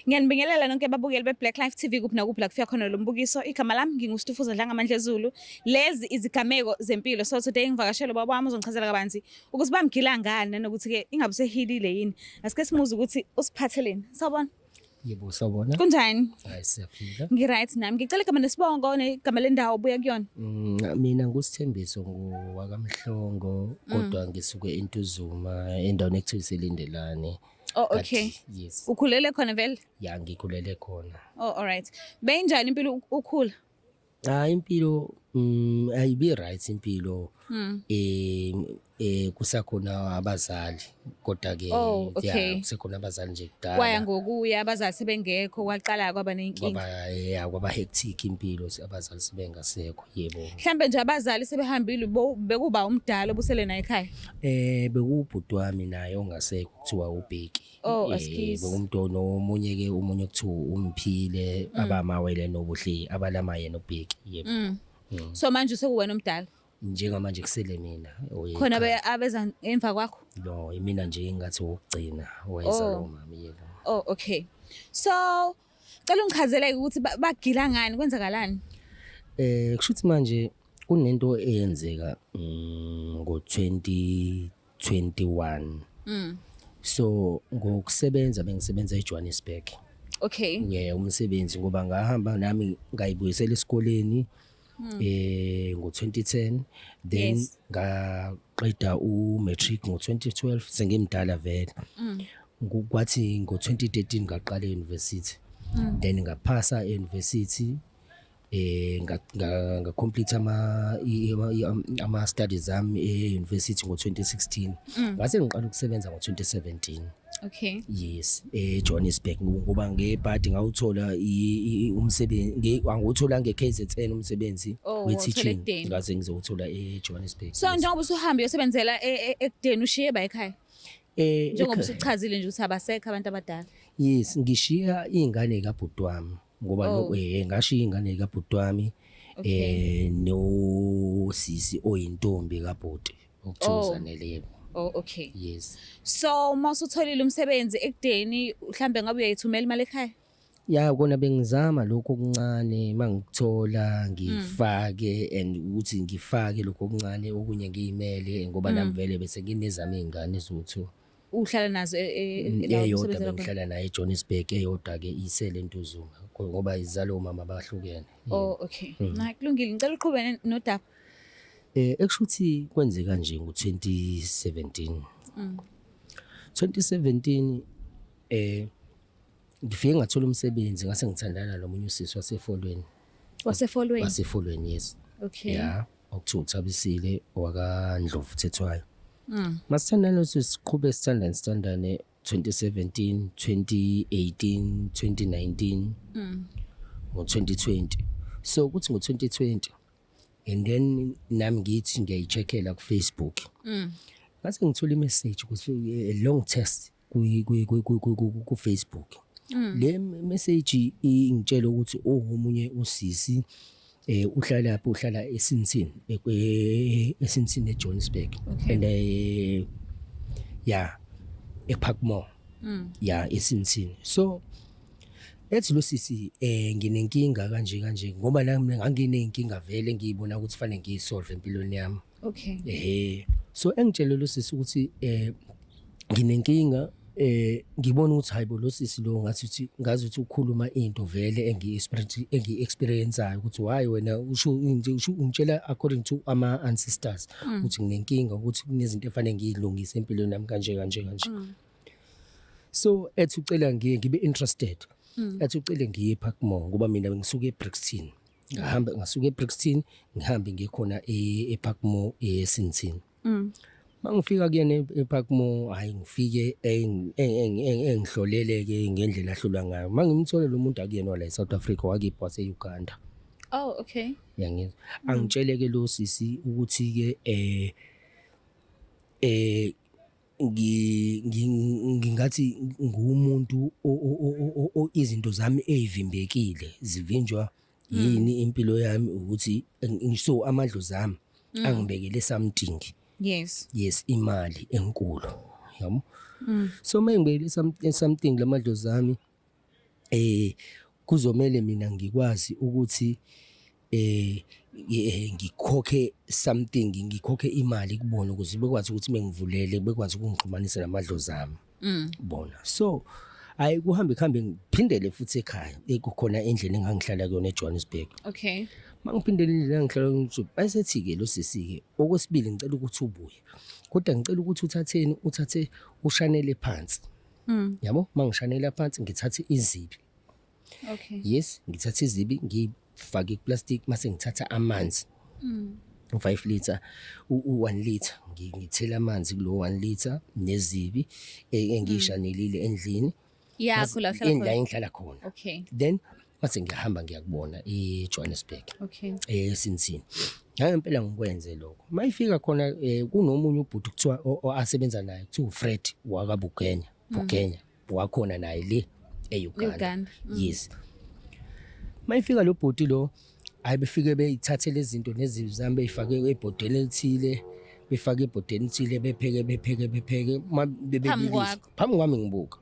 Ngiyanibingelela nonke ababukeli be-Black Life TV kuphi nakuphi la kufika khona lo mbukiso. Igama lami nginguStufuza Dlangamandla Zulu. Lezi izigameko zempilo. So today ngivakashele ubaba wami uzongichazela kabanzi ukuthi bamgila ngani nanokuthi-ke ingabe usehilile yini. Asike simuze ukuthi usiphatheleni. Sawubona. Yebo, sawubona. Kunjani? Hayi, siyaphila. Ngi-right nami. Ngicela igama nesibongo negama lendawo obuya kuyona. Mina nguSithembiso ngowakaMhlongo kodwa ngisuke eNtuzuma endaweni ekuthiwa iseLindelani. Oh, okay. Yes. Ukhulele khona vele? Ya, ngikhulele khona. Oh, all right. Beyinjani impilo ukhula? Cha, impilo ayibi right impilo. Kusakhona abazali kodwa ke. Oh, okay. Ya, kusekhona abazali nje kudala. Kwaya ngokuya abazali sebengekho, kwaqala kwaba nenkinga. Kwaba, ya, kwaba hectic impilo abazali sebengasekho, yebo. Mhlambe nje abazali sebehambile, bekuba umdala obusele naye ekhaya. Bekuwubhuti wami naye ongasekho kuthiwa uBheki. Oh, askies. Bekumuntu nomunye ke, omunye okuthiwa uMphile, abamawele noBuhle abalama yena uBheki, yebo. So manje sekuwena omdala. Njengamanje kusele mina. Khona abeza emva kwakho? No, imina nje engathi wokugcina wayezalwa umama, yebo. Oh, okay. So cela ungichazele ukuthi bagila ngani, kwenzakalani? Kusho ukuthi manje kunento eyenzeka ngo 2021. So ngokusebenza bengisebenza eJohannesburg. Yeah, umsebenzi ngoba ngahamba nami ngayibuyisela esikoleni ngo 2010, then ngaqeda u matric ngo 2012, sengimdala vele. Kwathi ngo 2013 ngaqala e-university. Then ngaphasa e-university, nga complete ama studies ami e-university ngo 2016. Ngase ngiqala ukusebenza ngo 2017. Yes, eJohannesburg, ngoba ngebhadi ngawuthola umsebenzi, anguthola nge-KZN umsebenzi Oh, we-teaching. wawuthola ekudeni. Ngase ngizowuthola eJohannesburg. So njengoba usuhamba uyosebenzela ekudeni, ushiye ba ekhaya? Njengoba usuchazile nje ukuthi abasekho abantu abadala. Yes, ngishiya iy'ngane kabhuti wami ngoba ngashiya iy'ngane kabhuti wami nosisi oyintombi kabhuti okuthiwa uZanele, yebo. Oh, okay. Yes. So uma usutholile umsebenzi ekudeni, mhlambe ngabe uyayithumela imali ekhaya? Ya, kona bengizama lokho okuncane mangikuthola ngifake, and ukuthi ngifake lokho okuncane, okunye ngiyimele ngoba nami vele bese nginezami iy'ngane eziwu-2. Uhlala nazo la Eyodwa usebenzela khona? Bengihlala naye eJohannesburg, eyodwa ke isele eNtuzuma ngoba izalwa omama abahlukene. Oh, okay. Na, kulungile, ngicela uqhube nodaba. Ekusho ukuthi kwenzeka nje ngo-2017. 2017 ngifike ngathola umsebenzi, ngase ngithandana nomunye usisi waseFolweni. Wasefolweni? Wasefolweni, yes. Ya, okuthiwa uThabisile wakaNdlovu Thethwayo. Masithandana siqhube sithandane sithandane 2017, 2018, 2019, ngo-2020. So kuthi ngo-2020 and then nami ngithi ngiyayi-check-ela ku-Facebook. Ngase ngithola i-message ukuthi a long text ku Facebook. Le message ingitshela ukuthi omunye usisi uhlala lapho, uhlala eSinsini, eSinsini eJohannesburg. And yeah, eParkmore. Yeah, eSinsini. So ethi lo sisi nginenkinga kanje kanje, ngoba nami ngangineyinkinga vele ngiyibona ukuthi fanele ngiyisolve empilweni yami. Ehhe. So engitshele lo sisi ukuthi nginenkinga, ngibona ukuthi hayibo, lo sisi lo ngathi uthi ngazi ukuthi ukhuluma into vele engiyi-experience engiyi-experience-ayo, ukuthi why wena usho into, usho ungitshela according to ama ancestors ukuthi nginenkinga, ukuthi kunezinto efanele ngiyilungise empilweni yami kanje kanje kanje. So ethi ucela ngiye ngibe interested. Ethi ucele ngiye eParkmore ngoba mina ngisuka eBrixton. Ngahamba ngasuka eBrixton, ngihambe ngiye khona eParkmore eSinsini. Mangifika kuyena eParkmore, hayi, ngifike engihlolele ke ngendlela ahlolwa ngayo. Mangimthola lo muntu, akuyena wala eSouth Africa, wakiphi, wase Uganda. Oh, okay. Yangizwa. Angitshele ke lo sisi ukuthi ke ngingathi ngumuntu izinto zami ezivimbekile, zivinjwa yini impilo yami, ukuthi so amadlozi ami angibekele something. Yes, imali enkulu, yabo. So mangibekele something lamadlozi ami. Kuzomele mina ngikwazi ukuthi ngikhokhe something, ngikhokhe imali kubona ukuze bekwazi ukuthi bengivulele, bekwazi ukungixhumanisa namadlozi ami bona. So hayi, kuhambe kuhambe, ngiphindele futhi ekhaya, ekukhona endlini engangihlala kuyona eJohannesburg. Mangiphindele endlini engangihlala kuyona, bayesethi-ke lo sisi-ke, okwesibili ngicela ukuthi ubuye, kodwa ngicela ukuthi uthatheni, uthathe ushanele phansi. Yabo, mangishanela phansi ngithathe izibi. Yes, ngithathe izibi ngiyifake kuplastic, mase ngithatha amanzi. U5 liter, u1 liter, ngithela amanzi kulo 1 liter nezibi engiyishanelile endlini. Yakho la uhlala la khona. Engihlala khona. Then mase ngiyahamba ngiyakubona eJohannesburg. ESinsini. Ngempela ngikwenze lokho. Mayifika khona kunomunye ubhuti kuthiwa asebenza naye, kuthiwa uFred wakaBugenya. Bugenya wakhona naye le eUganda. E-Uganda. Yes. Mayifika lo bhuti lo, hayi, befike beyithathe lezi zinto nezibi zami, beyifake ebhodweni elithile, befake ebhodweni elithile, bepheke bepheke bepheke ma Phambi bebebilisa. Kwakho? Phambi kwami ngibuka.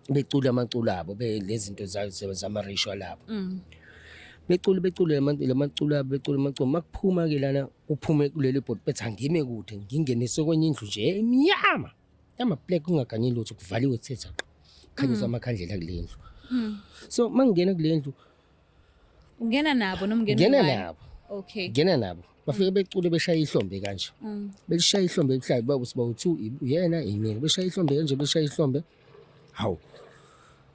Becula amaculo abo, lezi zinto zama-ritual abo. Becule becule lamaculo abo, becule amaculo, makuphuma ke lana, kuphume kuleli bhodi, bethi angime kude, ngingenise kwenye indlu nje emnyama ama-black, kungaganyi lutho, kuvaliwe kuthe thaqa, khanyiswa amakhandlela kule ndlu. So mangingena kule ndlu, Ungena nabo noma ungena ngena uyi-one? nabo. Okay. Ngena nabo, bafike becule, beshaya ihlombe kanje, belishaya ihlombe lihlale babu siba u2, yena yimina, beshaya ihlombe kanje, beshaya ihlombe. Hawu,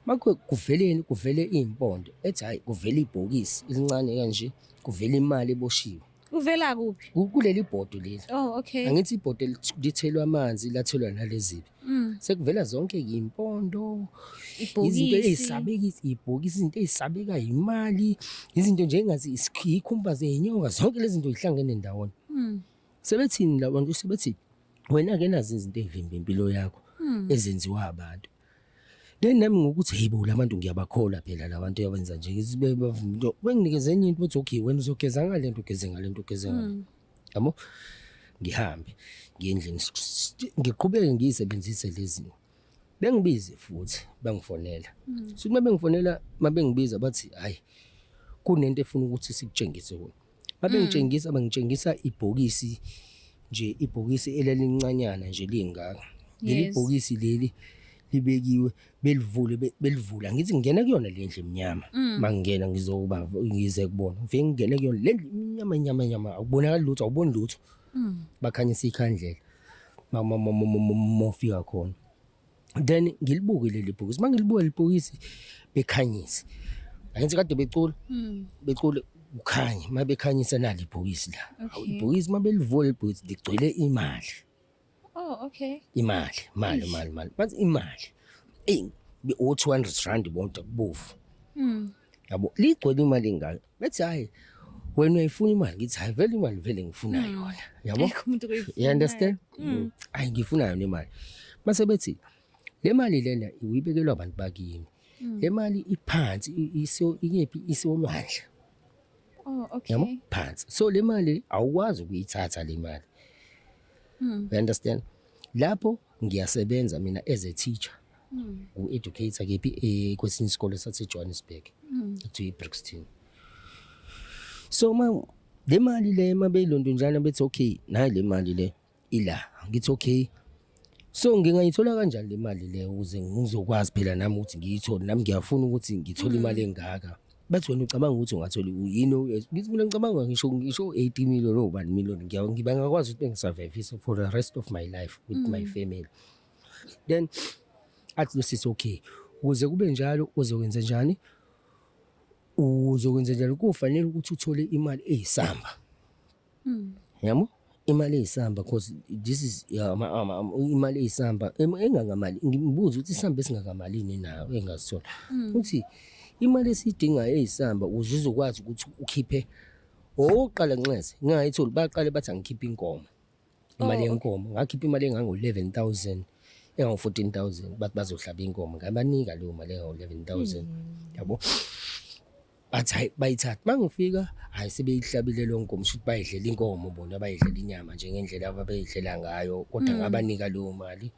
makho kuveleni, kuvele impondo, ethi hayi, kuvele ibhokisi elincane kanje, kuvele imali eboshiwe. Uvela kuphi? Kuleli bhodo leli. Oh, okay. Angithi ibhodo lithelwa amanzi, lathelwa nalezibi. Sekuvela zonke impondo, izinto Ibhokisi. ezisabekisa, ibhokisi, izinto ezisabeka, imali, izinto nje engathi ikhumba zeyinyoka, zonke lezi zinto zihlangene ndawonye. Sebethini la bantu? Sebethi wena ke nazi izinto ezivimba impilo yakho ezenziwa abantu. Then nami ngokuthi hey bo, labantu ngiyabakhola phela, labantu abenza nje bavuma into, benginikeze enye into, bethi okay, wena uzogeza ngalento, ugeze ngalento, ugeze ngale, yabo. Ngihambe ngiye endlini, ngiqhubeke ngiyisebenzise lezi. Bengibize futhi bangifonela. So uma bengifonela, mabengibiza bathi hayi, kunento efuna ukuthi sikutshengise kona. Mabengitshengisa, bangitshengisa ibhokisi nje, ibhokisi elalincanyana nje lingaka leli. Bhokisi leli libekiwe, belivule, belivula. Ngithi ngingena kuyona le ndlu emnyama, mangingena ngizokuba ngize kubona, ngifike ngingene kuyona le ndlu imnyama nyama nyama, akubonakali lutho, awuboni lutho. Bakhanyisa ikhandlela mawufika khona. Then ngilibuke leli bhokisi, mangilibuka leli bhokisi, bekhanyise, angithi kade becula, becule kukhanye, mabekhanyisa nali ibhokisi la. Hawu, ibhokisi mabelivula, ibhokisi ligcwele imali. Oh, okay. Imali, mali, mali, mali, bathi imali ey o-200 rand bonke kubovu. Yabo, ligcwele imali engaka. Bethi hayi, wena uyayifuna imali? Ngithi hayi, vele imali vele ngifuna yona, yabo. Ayikho umuntu oyifunayo. You understand? Hayi, ngifuna yona imali. Mase bethi le mali lena uyibekelwa abantu bakini, le mali iphansi, iso ikephi? Isolwandle. Oh, okay. Yabo, phansi. So le mali awukwazi ukuyithatha le mali. You understand? Lapho ngiyasebenza mina as a teacher, u-educator kephi? Kwesinye isikole sase-Johannesburg kuthiwa i-Brixton. So ma le mali le mabeyilonto njalo, bethi okay, nayi le mali le ila. Ngithi okay, so ngingayithola kanjani le mali le ukuze ngizokwazi phela nami ukuthi ngiyithole? Nami ngiyafuna ukuthi ngithole imali engaka. Bathi wena ucabanga ukuthi ungathola yini? Ngithi mina ngicabanga ngisho 80 million, obani million, ngiba ngakwazi ukuthi bengisurvive for the rest of my life with my family. Then athi lo sisi okay, ukuze kube njalo uzokwenza njani? Uzokwenza njani? Kufanele ukuthi uthole imali eyisamba, yabo, imali eyisamba, because this is ya, imali eyisamba engangamali. Ngimbuza ukuthi isamba esingakamalini nayo engasithola? Uthi imali esiyidingayo eyisamba ukuze uzokwazi ukuthi ukhiphe. Okokuqala, nxese ngingayitholi, baqale bathi angikhiphe inkomo, imali yenkomo. Ngakhipha imali engango-11,000, engango-14,000. Bathi bazohlaba inkomo, ngabanika leyo mali engango-11,000, yabo. Bathi hayi, bayithatha. Mangifika, hayi, sebeyihlabile leyo nkomo, shuthi bayidlela inkomo bona, bayidlela inyama nje ngendlela ababeyidlela ngayo, kodwa ngabanika leyo mali.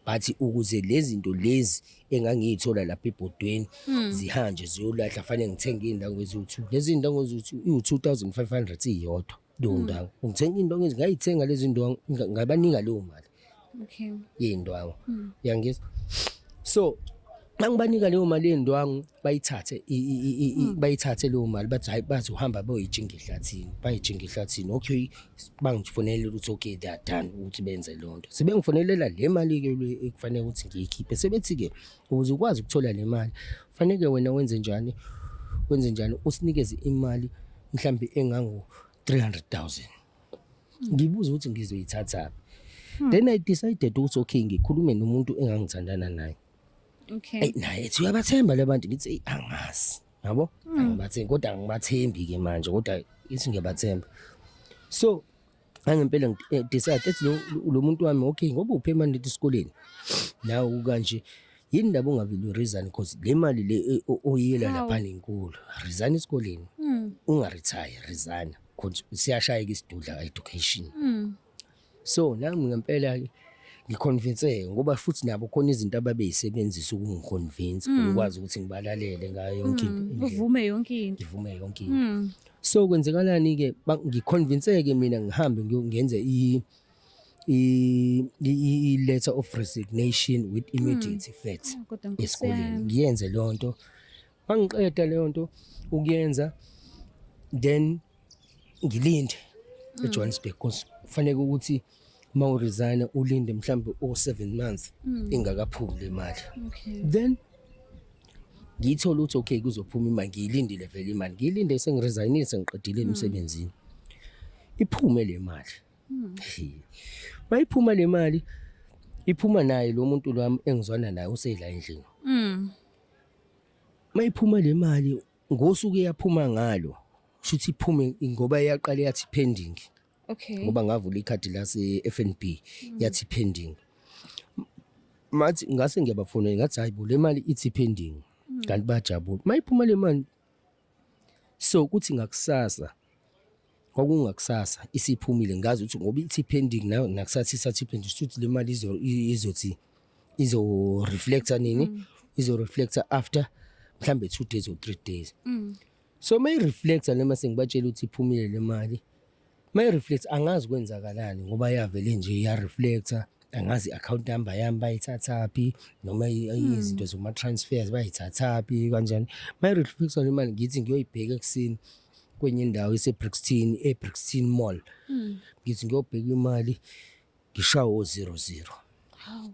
But ukuze lezi zinto lezi engangiyithola lapha ebhodweni zihanje ziyolahla, fanele ngithenge iy'ndwangu eziwu-2. Lezi iy'ndwangu eziwu-2 iwu-2500 iyodwa leyo ndwangu. Ngithenga iy'ndwangu, ngayithenga lezi ndwangu, ngabanika leyo mali yey'ndwangu, uyangizwa? So mangibanika leyo mali yey'ndwangu, bayithathe bayithathe leyo mali, bathi hayi, bazohamba boyitshinga ehlathini, bayitshinga ehlathini. Okay, bangifonela ukuthi okay, they are done ukuthi benze leyo nto. Sebengifonelela le mali-ke le ekufanele ukuthi ngiyikhiphe, sebethi-ke ukuze ukwazi ukuthola le mali faneke wena wenze njani, wenze njani, usinikeze imali mhlambe engango 300,000. Ngibuza ukuthi ngizoyithathaphi. Then I decided ukuthi okay, ngikhulume nomuntu engangithandana naye. Eyi, naye ethi uyabathemba le bantu. Ngithi eyi, angazi, yabo, angibathembi, kodwa angibathembi-ke manje, kodwa ithi ngiyabathemba. So angempela decide ethi lo muntu wami, okay, ngoba u-permanent esikoleni nawe kanje, yini ndaba ungaveli resign, because le mali le oyiyela laphana inkulu. Resign esikoleni, unga-retire, resign, cause siyashayeka isidudla education. So nami ngempela-ke ngi-convince-ke, ngoba futhi nabo khona izinto ababeyisebenzisa ukungi-convince, ngikwazi ukuthi ngibalalele ngayo yonke into indlela. Uvume yonke into. Ngivume yonke into. So kwenzekalani-ke? Ngi-convince-ke mina, ngihambe ngenze i-letter of resignation with immediate effect Oh, kodwa Nkosi esikoleni. yami. Ngiyenze leyo nto. Mangiqeda leyo nto ukuyenza, then ngilinde eJohannesburg, because kufanele ukuthi uma u-resign ulinde mhlambe o 7 months ingakaphumi le mali. Then ngiyithola ukuthi okay, kuzophuma imali. Ngiyilindile vele imali, ngiyilinde, sengi-resignile, sengiqedile emsebenzini, iphume le mali. He. Mayiphuma le mali, iphuma naye lo muntu lwami engizwana naye usela endlini. Mayiphuma le mali, ngosuku eyaphuma ngalo, shuthi iphume ngoba yaqala yathi pending, ngoba ngavula ikhadi lase FNB, yathi pending. Mathi ngase ngiyabafonela, ngathi hayi bo, le mali ithi pending, kanti bajabula mayiphuma le mali. So kuthi ngakusasa, kwakungakusasa isiphumile, ngazi ukuthi ngoba ithi pending nakusasa isathi pending, shuthi le mali izothi izo reflecta nini, izo reflecta after mhlambe 2 days or 3 days. So mayi reflecta noma sengibatshela ukuthi iphumile le mali, mayi reflect, angazi kwenzakalani, ngoba yavele nje ya reflecta. Angazi i-account number yami bayithathaphi, noma izinto zoma transfers bayithathaphi kanjani. Mayi reflecta le mali, ngithi ngiyoyibheka ekuseni kwenye indawo ese-Brixton, e-Brixton Mall. Ngithi ngiyobheka imali, ngishawe o-00. Hawu.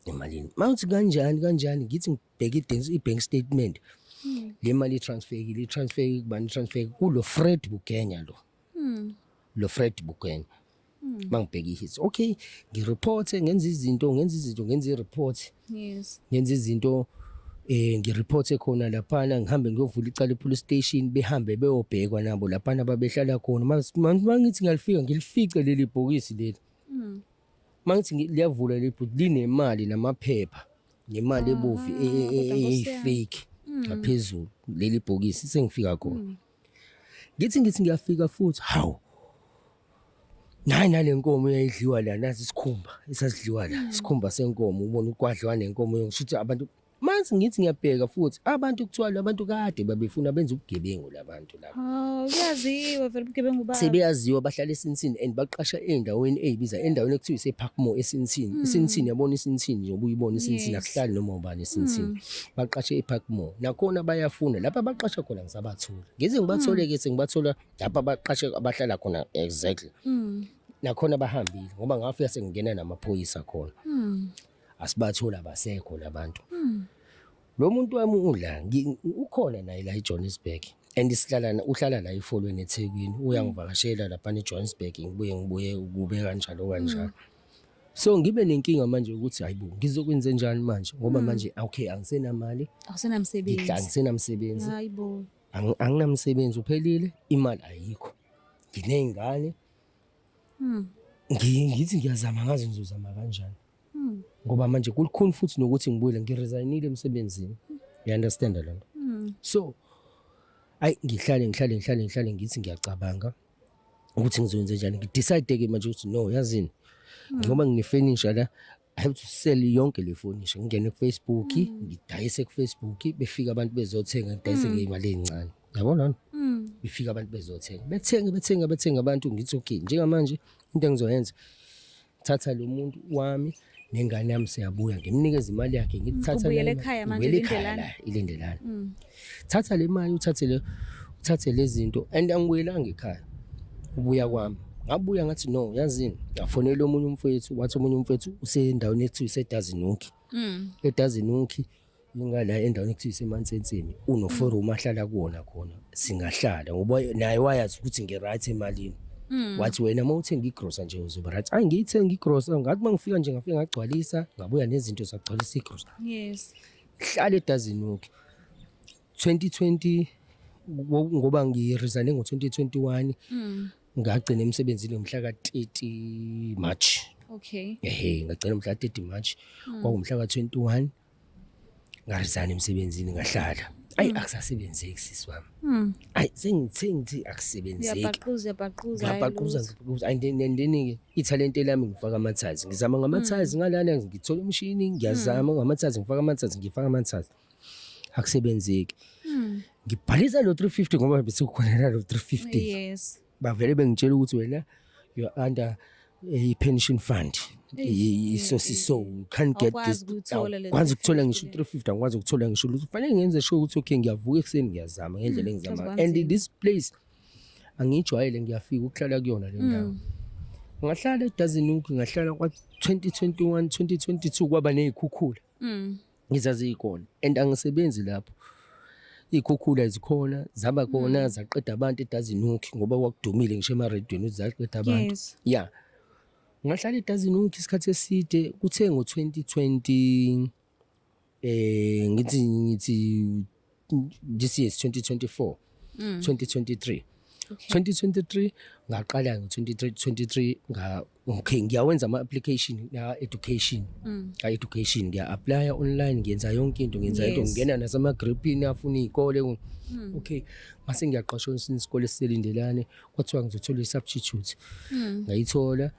Emalini mawuthi kanjani kanjani, ngithi ngibheka i-bank statement, le mali i-transferkile, i-transfer kubani? I-transfer kulo Fred Bugenya, lo Fred Bugenya. Mangibheka i-hits, okay, ngi-report, ngenza izinto, ngenza izinto, ngenza i-report, ngenza izinto, ngi-report khona laphana, ngihambe ngiyovula icala e-police station, behambe beyobhekwa nabo laphana babehlala khona. Mangithi ngiyalifika, ngilifice leli bhokisi leli. Mangithi liyavula leli bhokisi, linemali namaphepha nemali ebovu Kodwa Nkosi yami. eyi-fake ngaphezulu leli bhokisi. Sengifika khona, ngithi ngiyafika futhi, hawu, nayi nale nkomo eyayidliwa la, nasi isikhumba esasidliwa la, isikhumba senkomo. Ubona ukwadliwa nenkomo, ngisho ukuthi abantu, manje ngithi ngiyabheka futhi abantu, kuthiwa labantu kade babefuna benza ubugebengu labantu laba. Hawu, kuyaziwa vele ubugebengu babo. Sebeyaziwa, bahlala eSindthini and baqasha ey'ndaweni ey'biza, endaweni ekuthiwa ise-Parkmore eSindthini. ISindthini, yabona iSindthini njengoba uyibona iSindthini, akuhlali noma ubani eSindthini. Baqashe e-Parkmore, nakhona bayafuna lapha abaqasha khona, ngisabathola, ngize ngibathole-ke, sengibathola lapha abaqashe, abahlala khona exactly. Nakhona bahambile, ngoba ngafika sengingena namaphoyisa khona, asibathola, abasekho labantu. Lo muntu wami ula, ukhona naye la eJohannesburg and sihlala, uhlala la eFolweni eThekwini, uyangivakashela lapha eJohannesburg, ngibuye kube kanjalo kanjalo. So ngibe nenkinga manje ukuthi hayibo, ngizokwenza njani manje, ngoba manje okay, angisenamali. Awusenamsebenzi. Ngidla, angisenamsebenzi. Hayibo. Anginamsebenzi, uphelile, imali ayikho, nginey'ngane. Ngithi ngiyazama, ngazi ngizozama kanjani, ngoba manje kulukhuni futhi nokuthi ngibuyele, ngi-resignile emsebenzini, you understand le nto? So ayi, ngihlale ngihlale ngihlale ngihlale, ngithi ngiyacabanga ukuthi ngizokwenza njani. Ngi-decide-ke manje ukuthi no, yazini, Ngoba ngine-furniture la, I have to sell yonke le furniture, ngingene ku-Facebook, ngidayise ku-Facebook, befika abantu bezothenga, ngidayise ngey'mali ey'ncane, yabona. Befika abantu bezothenga, bethenge, bethenge, bethenge abantu. Ngithi okay, njengamanje into engizoyenza, thatha lo muntu wami nengane yami, siyabuya, ngimnikeze imali yakhe, ngithi thatha Ubuyele le imali. Ekhaya manje, Ngibuyele ekhaya. Lindelani. La iLindelani. Thatha le mali, uthathe lezi zinto. And angibuyelanga ekhaya. Ubuya kwami, ngabuya ngathi no, yazini, ngafonela omunye umfowethu, wathi omunye umfowethu usendaweni ekuthiwa iseDazinukhi. EDazinukhi ingala endaweni ekuthiwa iseMansenseni, uno-four room ahlala kuwona khona, singahlala, ngoba naye wayazi ukuthi ngi-right emalini. Wathi wena uma uthenga igrosa nje uzoba right. Ayi, ngiyithenga igrosa, ngathi uma ngifika nje, ngafika ngagcwalisa, ngabuya nezinto, sagcwalisa igrosa. Hlala eDazinukhi 2020, ngoba ngi-resign ngo-2021, ngagcina emsebenzini ngomhla ka-30 March. Ehe, ngagcina mhla 30 March, kwakumhla ka-21 nga-resign emsebenzini, ngahlala. Ayi, akusasebenzeki, sisi wami. Ayi, sengithe ngithi akusebenzeki. Uyabhaquza, uyabhaquza, hhayi Ngiyabhaquza. Lutho. Ngibhaquza. And then-ke ithalente lami, ngifaka ama-tiles, ngizama ngama-tiles ngalana, ngithola umshini, ngiyazama ngama-tiles, ngifaka ama-tiles, ngifaka ama-tiles, akusebenzeki. Ngibhalisa lo 350 ngoba bese kukhona nalo 350. Bavele bengitshela ukuthi wena you are under a pension fund. So you can't get Awukwazi this. ukuyithola le Awukwazi ukuthola ngisho 350. 350, angikwazi ukuthola ngisho lutho. Kufanele ngenze sure ukuthi okay, ngiyavuka ekuseni, ngiyazama ngendlela engizama. Kwaze And kwanzima. this place angiyijwayele, ngiyafika ukuhlala kuyona le ndawo. Ngahlala eDazinuk, ngahlala kwa 2021, 2022, kwaba nezikhukhula. Ngizazikhona and angisebenzi lapho. Iy'khukhula zikhona, zaba khona, zaqeda abantu eDazinuk, ngoba kwakudumile ngisho emarediyweni ukuthi zaqeda abantu. Ya, ngahlala eDazinuk isikhathi eside. Kuthe ngo-2020, ngithi this year is 2024, 2023. 2023 ngaqala, ngo-23 23 nga okay, ngiyawenza ama-application na-education, ka-education ngiya-applya online, ngiyenza yonke into, ngenza into. Ngingena nasema-groupini afuna iy'kole. Okay, ngase ngiyaqashwa esinye isikole esiseLindelane, kwathiwa ngizothola i-substitute. Ngayithola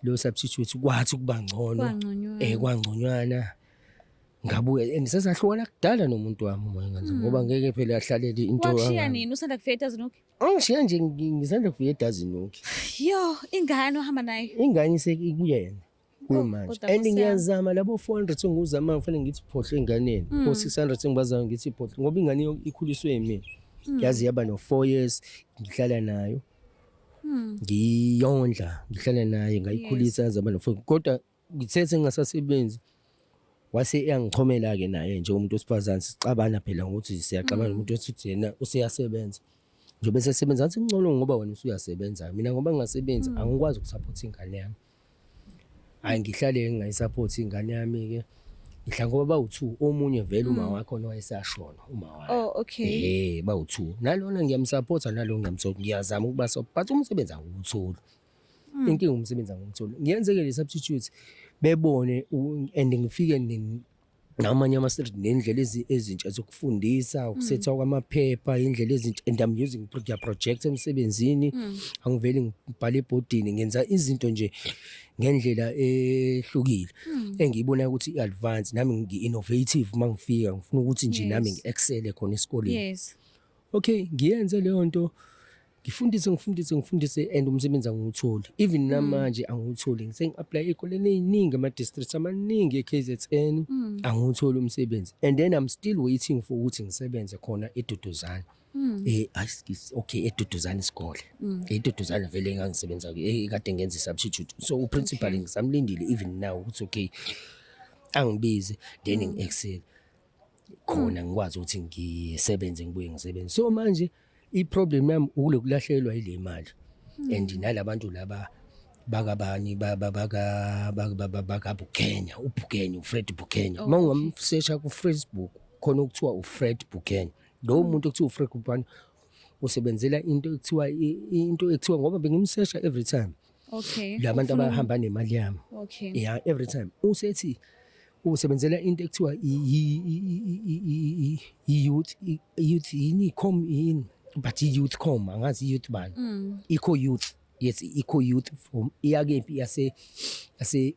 leyo substitute, kwathi kuba ngcono. Kwangconywana. Kwangconywana. Ngabuya and sesahlukana kudala nomuntu wami, uma ngenza, ngoba ngeke phela ahlalele into. Wakushiya nini usanda kufika eDazinuk? Angishiya nje, ngisanda kufika eDazinuk. Yo, ingane ohamba nayo? Ingane isekuyena kuyimanje. Kodwa And Nkosi yami. ngiyazama labo 400 enguzama, kufanele ngithi phohle enganeni, o 600 engibazayo, ngithi phohle, ngoba ingane ikhuliswe yimina. Yazi yaba no 4 years ngihlala nayo, ngiyondla, ngihlala naye, ngayikhulisa yaze yaba no 4. Kodwa ngithe sengingasasebenzi, wase eyangichomela-ke naye nje umuntu wesifazane, sixabana phela ngokuthi siyaxabana, umuntu wesithi yena useyasebenza. Njengoba esesebenza, ngathi ngcono ngoba wena usuyasebenza, mina ngoba ngingasebenzi angikwazi uku-supporta ingane yami. Hhayi, ngihlale ngingayi-supporti ingane yami-ke, ngihlala ngoba bawu-two, omunye vele uma wakhona wayesashona uma wakhe. Oh, okay. Ehhe, bawu-two, nalona ngiyam-supporta, nalo ngiyazama ukuba, but umsebenzi angiwutholi. Inkinga umsebenzi angiwutholi. Ngiyenzeke le substitute, bebone and ngifike namanye ama-street nendlela ezintsha zokufundisa, ukusethwa kwamaphepha, indlela ezintsha, and I'm using ngiya-project emsebenzini, angivele ngibhale ebhodini, ngenza izinto nje ngendlela ehlukile engiyibonayo ukuthi i-advance, nami ngi-innovative uma ngifika, ngifuna ukuthi nje nami ngi-excel khona esikoleni. Okay, ngiyenze leyo nto, ngifundise, ngifundise, ngifundise, and umsebenzi angiwutholi. Even namanje angiwutholi. Ngisengi-apply ey'koleni ey'ningi, ama-districts amaningi e-KZN, angiwutholi umsebenzi. And then I'm still waiting for ukuthi ngisebenze khona eDuduzane. Okay, eDuduzane isikole. EDuduzane vele engangisebenza kade ngenza i-substitute. So u-principal ngisamlindile even now ukuthi okay, angibize, then ngi-excel khona, ngikwazi ukuthi ngisebenze, ngibuye ngisebenze. So manje i-problem yami ukulokulahlekelwa ile mali and nalabantu laba bakabani, bakaBukenya, uBukenya, uFred Bukenya. Uma ungamsesha ku-Facebook khona, okuthiwa uFred Bukenya, lowo muntu okuthiwa uFred Bukenya usebenzela into ekuthiwa into ekuthiwa, ngoba bengimsesha every time, labantu abahamba nemali yami. Yeah, every time usethi usebenzela into ekuthiwa i-youth, i-youth yini, com yini, but i-youth com, angazi i-youth bani, eco youth. Yes, i-Eco Youth from iyakephi, yase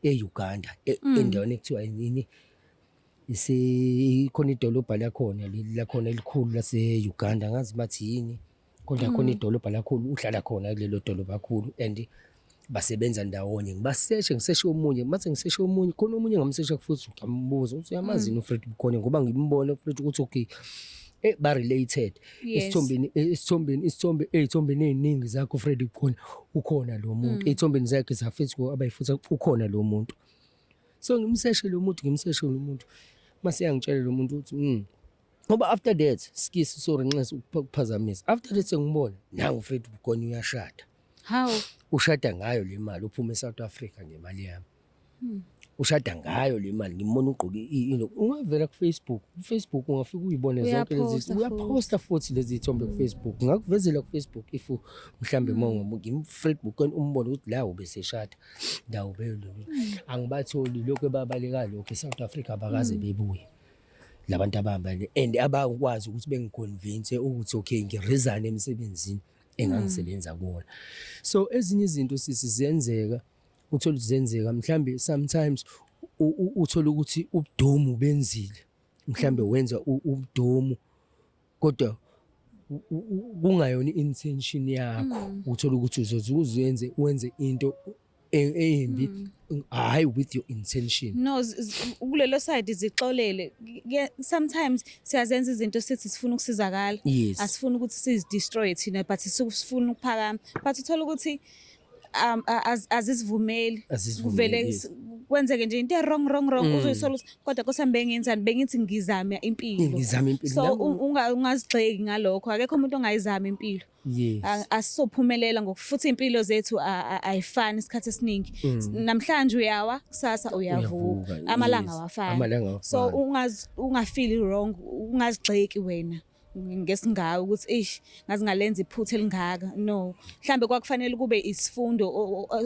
e-Uganda, endaweni ekuthiwa yini, ise khona idolobha lakhona leli lakhona elikhulu lase-Uganda, ngazi bathi yini, kodwa khona idolobha lakhulu, uhlala khona kulelo dolobha kakhulu and basebenza ndawonye. Ngibaseshe, ngiseshe omunye, mase ngiseshe omunye, khona omunye ngamsesha futhi, ngambuza ukuthi uyamazi yini uFred Bukhone, ngoba ngimbona uFred ukuthi okay, ba related. Esithombeni isithombe, ey'thombeni ey'ningi zakhe uFred Bukhone ukhona lo muntu, ey'thombeni zakhe za-Facebook abayifutha ukhona lo muntu. So ngimseshe lo muntu, ngimseshe lo muntu, mase yangitshela lo muntu ukuthi ngoba after that, skisi, sorry, nxese ukuphazamisa, after that sengibona nangu uFred Bukhone uyashada. Hawu. Ushada ngayo le mali, uphuma eSouth Africa ngemali yami, ushada ngayo le mali. Ngimbona ugqoke ungavela ku-Facebook, ku-Facebook ungafika uyibone zonke lezi. Uyaphosta futhi. Uyaphosta futhi lezi zithombe ku-Facebook, ngakuvezela ku-Facebook if mhlambe uma ngimFred Bukhone, umbone ukuthi la ubeseshada ndawo belo. Angibatholi, lokho babaleka lokho eSouth Africa, abakaze bebuye labantu abahamba and abakwazi ukuthi bengiconvince ukuthi okay, ngiresign emsebenzini engangisebenza kuwona. So ezinye izinto, sisi, ziyenzeka, uthola ukuthi zenzeka, mhlambe sometimes uthola ukuthi ubudomu benzile, mhlambe wenza ubudomu kodwa kungayona i-intention yakho. Uthola ukuthi uzoze uzenze, wenze into embi, hayi with your intention. No, kulelo side zixolele. Sometimes siyazenza izinto sithi sifuna ukusizakala. Asifuni ukuthi sizidestroy thina, but sifuna ukuphakama, but uthola ukuthi azisivumeli. Azisivumeli, Kuvele kwenzeke nje into wrong, wrong, wrong, uzoyisola ukuthi kodwa nkosi bengenzani, bengithi ngizame impilo. Ngizama impilo. So ungazigxeki ngalokho, akekho umuntu ongayizama impilo. Asizophumelela ngokufuthi impilo zethu ayifani isikhathi esiningi. Namhlanje uyawa, kusasa uyavuka. Uyavuka, Amalanga awafani. Amalanga So awafani. Ungafeel wrong, ungazigxeki wena ngesingawe ukuthi eish, ngaze ngalenza iphutha elingaka. No, mhlambe kwakufanele kube isifundo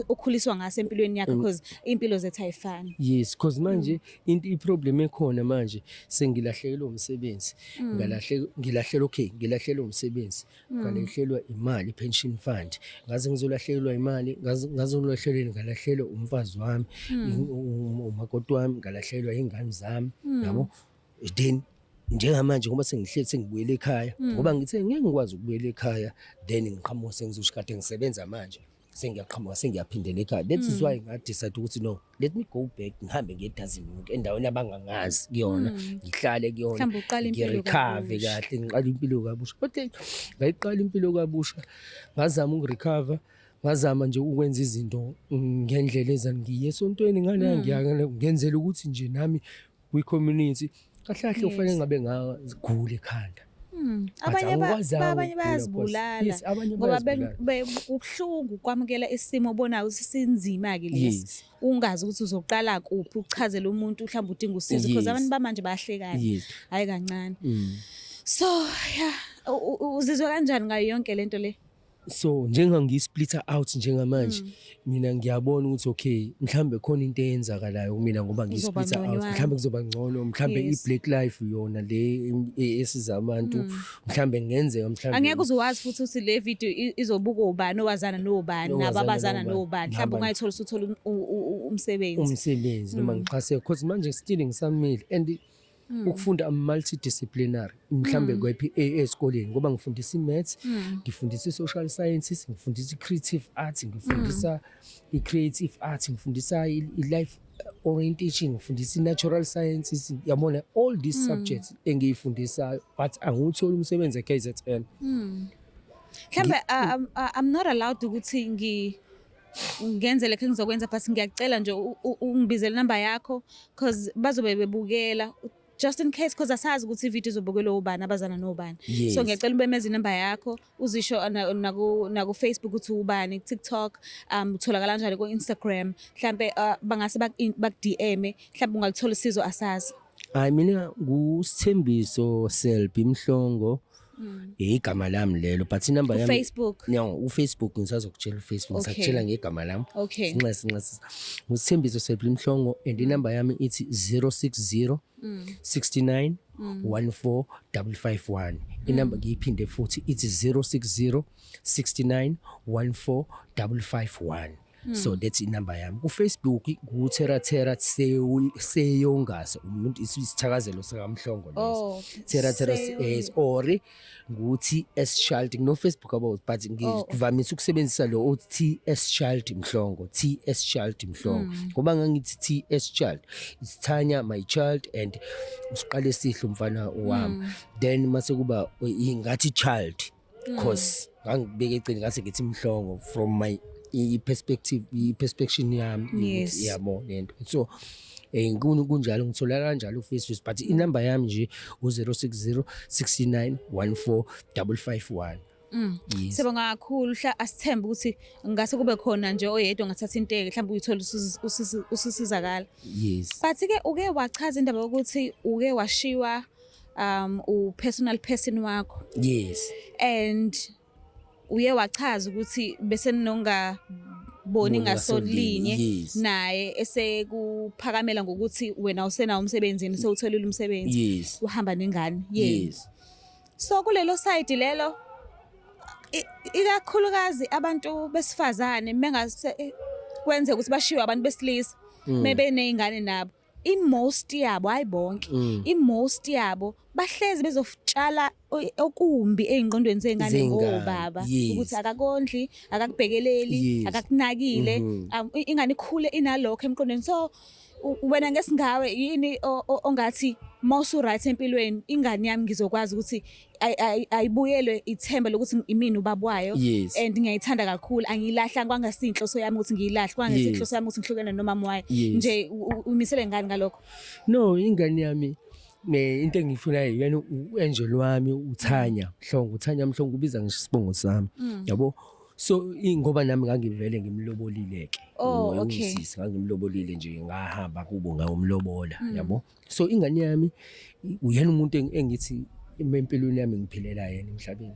okhuliswa ngaso empilweni yakho, because impilo zethu ayifani. Yes, because manje into iproblem ekhona manje, sengilahlekelwe umsebenzi, ngalahleka, ngilahlelwa, okay, ngilahlelwa umsebenzi, ngalahlekelwa imali, pension fund, ngaze ngizolahlekelwa imali, ngaze ngazolahlekelwa, ngalahlekelwa umfazi wami, umakoti wami, ngalahlekelwa ingane zami, yabo. Then njengamanje ngoba sengihleli, sengibuyele ekhaya, ngoba ngithe ngeke ngikwazi ukubuyela ekhaya, then ngiqhamuka sengizosho kade ngisebenza, manje sengiyaqhamuka, sengiyaphindela ekhaya. That is why ngadecide ukuthi no, let me go back, ngihambe ngiye muntu endaweni abangangazi kuyona, ngihlale kuyona. Mhlawumbe uqale impilo ngirecover kabusha. Kahle, ngiqala impilo kabusha. Okay, ngayiqala impilo kabusha, ngazama ukurecover, ngazama nje ukwenza izinto ngendlela ezani, ngiye esontweni ngale, ngiya ngenzela ukuthi nje nami kwi-community kahle kahle kufanele ngabe ngagula ekhanda. But Abanye angikwazanga abanye ukugula, bayazibulala. Yes, abanye ngoba bayazibulala. Kubuhlungu ukwamukela isimo obonayo ukuthi sinzima ke lesi. Ungazi ukuthi uzoqala kuphi ukuchazela umuntu mhlawumbe udinga usizo, because abantu bamanje bayahlekana. Hayi kancane. So yeah, uzizwa kanjani ngayo yonke lento le? So njenga ngiyi-splitter out njengamanje, mina ngiyabona ukuthi okay, mhlambe khona into eyenzakalayo kumina ngoba Kuzoba ngiyi-splitter out. ngconywana. Mhlambe kuzoba ngcono, mhlambe i-black life yona le esiza abantu, mhlambe kungenzeka mhlambe. Angeke uze wazi futhi ukuthi le video izobukwa ubani, owazana nobani, nabo Owazana abazana nobani. nobani. Mhlawumbe Nabani. ungayithola usuthola umsebenzi. Umsebenzi noma ngixhaseke, because manje still ngisamile and ukufunda, I'm multidisciplinary mhlambe kwephi esikoleni, ngoba ngifundisa i-maths, ngifundisa i-social sciences, ngifundisa i-creative arts, ngifundisa i-creative arts, ngifundisa i-life orientation, ngifundisa i-natural sciences, yabona, all these subjects engiyifundisayo, but angiwutholi umsebenzi e-KZN. Mhlambe I'm not allowed ukuthi ngenze lekho engizokwenza, but ngiyacela nje ungibizele inamba yakho, cause bazobe bebukela, just in case, cause asazi ukuthi ivideo izobukelwa ubani, abazana nobani. So ngiyacela ubemeze inamba yakho, uzisho naku Facebook ukuthi ubani, TikTok, utholakala kanjani ku Instagram, mhlambe bangase bak DM, mhlambe ungalithola usizo, asazi. Hayi, mina nguSithembiso Selby Mhlongo. Igama lami lelo, but inamba yami Facebook. No, uFacebook ngisazokutshela, uFacebook ngisakutshela ngegama lami. Sinxese, nxese. Ngusithembiso Sebri Mhlongo and inamba yami ithi 060 69 14 551. Inamba ngiyiphinde futhi, ithi 060 69 14 551. So that's inamba yami kuFacebook, nguThera Thera Seyongase, umuntu isithakazelo sakaMhlongo leso. Thera Thera S or ngu TS Child no Facebook about, but ngivamise ukusebenzisa lo othi TS Child Mhlongo, TS Child Mhlongo, ngoba ngangithi TS Child, it's Tanya my child and usiqale sihle umfana wami, then mase kuba ingathi child, cause ngangibeka eceleni, ngase ngithi Mhlongo from my i-perspective, i-perspective yami ukuthi yabo lento. So kunjalo, ngithola kanjalo uFacebook, but inamba yami nje u060 69 14 551. Yes. Sibonga kakhulu. Hla asithembe ukuthi ngase kube khona nje oyedwa ngathatha inteke, mhlawumbe uyithola ususizakala. But ke uke wachaza indaba yokuthi uke washiwa u personal person wakho and uye wachaza ukuthi bese nongaboni Boni ngasolinye ngasolinye, naye esekuphakamela ngokuthi wena usenawo umsebenzini, sewutholile umsebenzi, uhamba nengane yenu. So kulelo side lelo, ikakhulukazi abantu besifazane mengase kwenzeka ukuthi bashiwe abantu besilisa mebeneyingane nabo, i-most yabo, hayi bonke, i-most yabo bahlezi bezotshala okumbi ey'ngqondweni zey'ngane Zey'ngane, ngobaba ukuthi akakondli, akakubhekeleli, akakunakile. Ingane ikhule inalokho emqondweni. So wena ngesingawe yini ongathi mawusu-right empilweni, ingane yami ngizokwazi ukuthi ayibuyelwe ithemba lokuthi imina ubaba wayo and ngiyayithanda kakhulu, angiyilahla, kwangasiyinhloso yami ukuthi ngiyilahle, kwangasiyinhloso yami ukuthi ngihlukene nomama wayo nje, umisele ngani ngalokho? No, ingane yami ne into engiyifunayo yena u-angel wami uThanya Mhlongo, uThanya Mhlongo ubiza ngisho isibongo sami, yabo. So ngoba nami ngangivele ngimlobolile ke. Usisi ngangimlobolile nje, ngahamba kubo ngayomlobola, yabo. So ingane yami uyena umuntu engithi empilweni yami ngiphilela yena emhlabeni.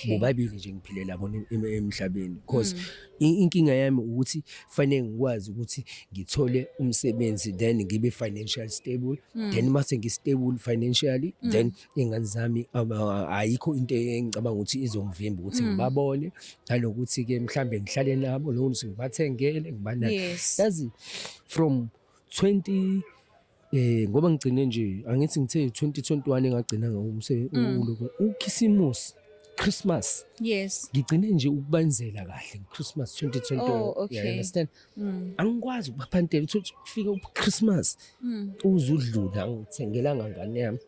Bobabili nje ngiphilela bona emhlabeni, because inkinga yami ukuthi fanele ngikwazi ukuthi ngithole umsebenzi, then ngibe financial stable, then mase ngi-stable financially, then iy'ngane zami ayikho into engicabanga ukuthi izongivimba ukuthi ngibabone, nanokuthi-ke mhlambe ngihlale nabo, nokuthi ngibathengele, ngibanake. Yazi from 20 ngoba ngigcine nje, angithi ngithe 2021 engagcina ngomsebenzi uloko uKhisimusi, Christmas, ngigcine nje ukubenzela kahle Christmas 2021. You understand? Angikwazi ukubaphantela uthi kufika uChristmas uze udlula angithengelanga ngane yami,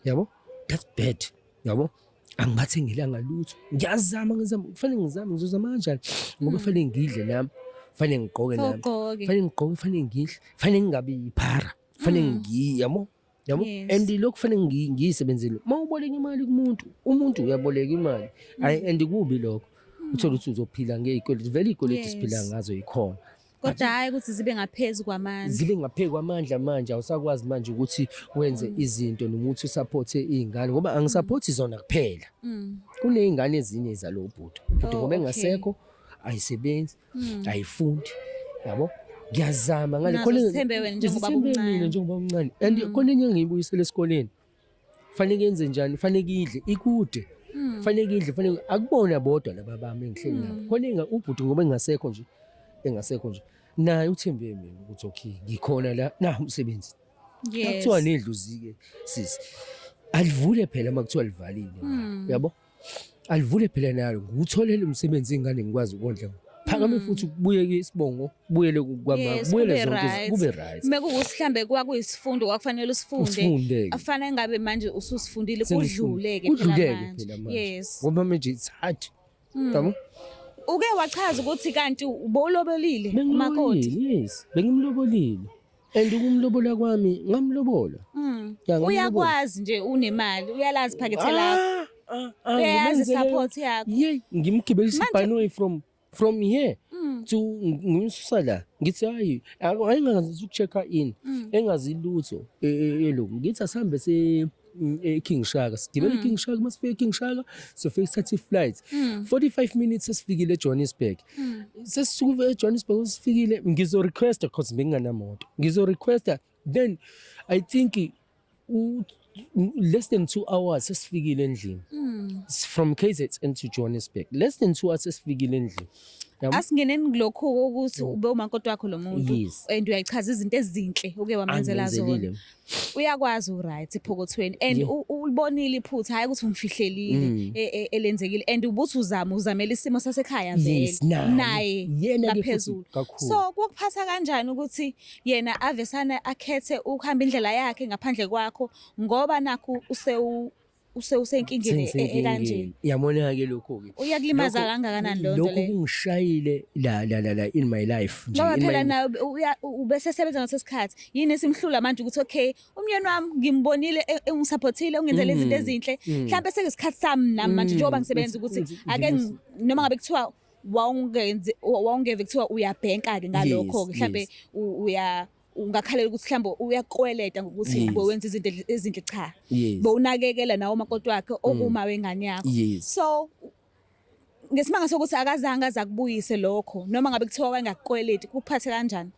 yabo. That's bad, yabo. Angibathengelanga lutho. Ngiyazama, ngizama, kufanele ngizame. Ngizozama kanjani ngoba kufanele ngidle nami, kufanele ngigqoke nami, Ugqoke. kufanele ngigqoke, kufanele ngidle, kufanele ngingabi yiphara, kufanele ngi yabo, yabo. And lokhu kufanele ngiyisebenzele. Uma uboleka imali kumuntu, umuntu uyaboleka imali. Ayi, and kubi lokho, uthola ukuthi uzophila ngey'kweletu. Vele iy'kweletu siphila ngazo yikhona. Kodwa hhayi ukuthi zibe ngaphezu kwamandla. Zibe ngaphezu kwamandla. Manje awusakwazi manje ukuthi wenze izinto noma ukuthi usupporte iy'ngane, ngoba angisupporti zona kuphela, kuney'ngane ezinye zalo bhuti, ubhuti ngoba engasekho, ayisebenzi, ayifundi, yabo. Ngiyazama ngale. Nazo zithembe wena njengobaba Zithembe mina omncane. njengoba omncane, and khona enye engiyibuyisela esikoleni, fanele yenze njani, fanele idle, ikude, fanele idle, fanele akubona bodwa laba bami engihleli nabo khona ubhuti ngoba engasekho nje, engasekho nje, naye uthembe mina ukuthi okay, ngikhona la na umsebenzi. Kuthiwa nedlozi-ke sisi alivule phela uma kuthiwa livalile, yabo, alivule phela nalo, ngiwutholele umsebenzi, ingane ngikwazi ukondla, phakame futhi, kubuye isibongo, kubuyele kwama, kubuyele kube zonke right. kube right. Mekuwukuthi mhlambe kwakuyisifundo kwakufanele usifunde, Usifunde-ke. afanele ngabe manje ususifundile, Sengisifundile. kudlule-ke phela Kudluleke manje. phela manje, ngoba manje it's hard, yabo. Uke wachaza ukuthi kanti ubowulobolile umakoti? Bengimlobolile, yes, bengimlobolile, and ukumlobola kwami ngamlobola. Ya, ngamlobola. Uyakwazi nje, unemali, uyalazi iphakethe lakho. Ah, Uyayazi ngimenzele- i-support yakho. Yeah, ngimgibelisa ibhanoyi from here to ngimsusa la, ngithi hayi, ayingazi ukucheck in, engazi lutho elokhu, ngithi asihambe se e-King Shaka. Sigibele e-King Shaka, masifika e-King Shaka sofika sithathe i-flight, 45 minutes sesifikile eJohannesburg. Sesisuka eJohannesburg sifikile, ngizo-requesta cause benginganamoto, ngizo-requesta, then I think less than 2 hours sesifikile endlini. From KZN to Johannesburg, less than 2 hours sesifikile endlini. Yabo? Asingeneni kulokhu ukuthi ube umakoti wakho lo muntu Yes. and uyayichaza izinto ezinhle uke wamenzela zona. Angenzelile. Uyakwazi, uright ephokothweni and ulibonile iphutha, hayi ukuthi umfihlelile elenzekile and ubuthi uzama uzamela isimo sasekhaya vele. Yes, naye. Naye Yena-ke futhi ngaphezulu. kakhulu. So kukuphatha kanjani ukuthi yena avesana akhethe ukuhamba indlela yakhe ngaphandle kwakho, ngoba nakhu use usenkingeni ekanje? Yabona-ke lokho-ke. Uyakulimaza kangakanani leyo nto Lokho leyo? kungishayile la la la la in my life nje. Ngoba in phela my naye ubesesebenza ngaso sikhathi, yini esimhlula manje ukuthi okay, umyeni wami ngimbonile engisupportile, ungenzele izinto ezinhle, mhlawumbe sekuyisikhathi sami nami manje njengoba ngisebenza ukuthi ake noma ngabe kuthiwa wawungenzi, wawungeve kuthiwa uyabhenka-ke ngalokho-ke, mhlambe uya ungakhalela ukuthi mhlawumbe uyakweleta ngokuthi bowenza izinto ezinhle, cha, bowunakekela nawo umakoti wakhe okuma wengane yakho. So ngesimanga sokuthi akazange aze akubuyise lokho, noma ngabe kuthiwa wayengakukweleti, kuphathe kanjani?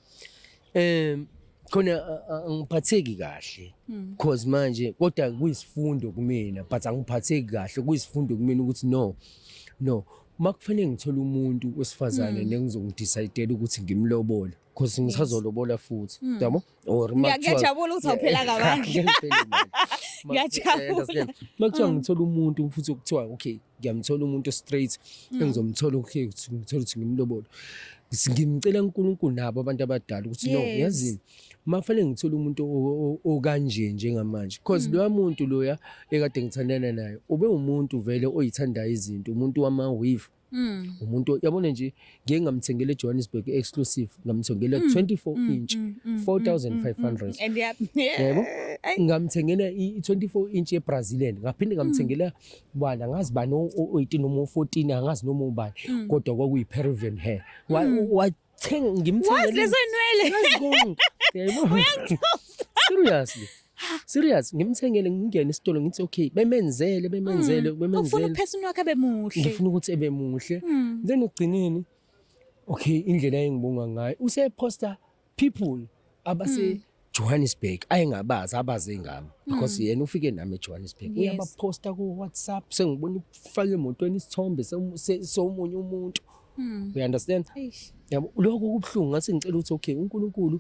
Khona angiphatheki kahle because manje, kodwa kuyisifundo kumina, but angiphatheki kahle, kuyisifundo kumina ukuthi no no, makufanele ngithole umuntu wesifazane nengizongidecide ukuthi ngimlobole, because ngisazolobola futhi, yabo, or Ngiyajabula ukuthi awuphelanga amandla. Ngiyaphela imali. Ngiyajabula. Understand? Makuthiwa ngithola umuntu futhi, okuthiwa okay, ngiyamthola umuntu straight engizomthola, okay, ukuthi ngithola ukuthi ngimlobole, ngimcela uNkulunkulu nabo abantu abadala ukuthi no, yazini, mafanele ngithole umuntu okanje njengamanje, because loya muntu loya ekade ngithandana naye ube umuntu vele oyithandayo izinto, umuntu wama-weave, umuntu, yabona nje, ngike ngamthengela eJohannesburg exclusive, ngamthengela 24 inch, 4500. And yeah. Yebo. Ay. Ngamthengela i-24 inch yeBrazilian, ngaphinde ngamthengela bani, angazi bani, o-18 noma o-14, angazi noma ubani, kodwa kwakuyi-Peruvian hair. Wathenga, ngimthengele. Wazi lezo nwele. Ngazi konke, yebo, seriously, serious, ngimthengele, ngingene esitolo ngithi okay, bemenzele, bemenzele, Ufuna bemenzele. uphesuni wakhe abe muhle. Ngifuna ukuthi ebe muhle. Then ekugcineni, okay, indlela engibonga ngayo, useposta people abase Johannesburg ayengabazi, abaze ngami because yena ufike nami eJohannesburg. Uyabaposta ku WhatsApp, sengibona ufake emotweni isithombe somunye umuntu, you understand? Eish. Yabo, lokho kubuhlungu. Ngathi ngicela ukuthi okay, uNkulunkulu,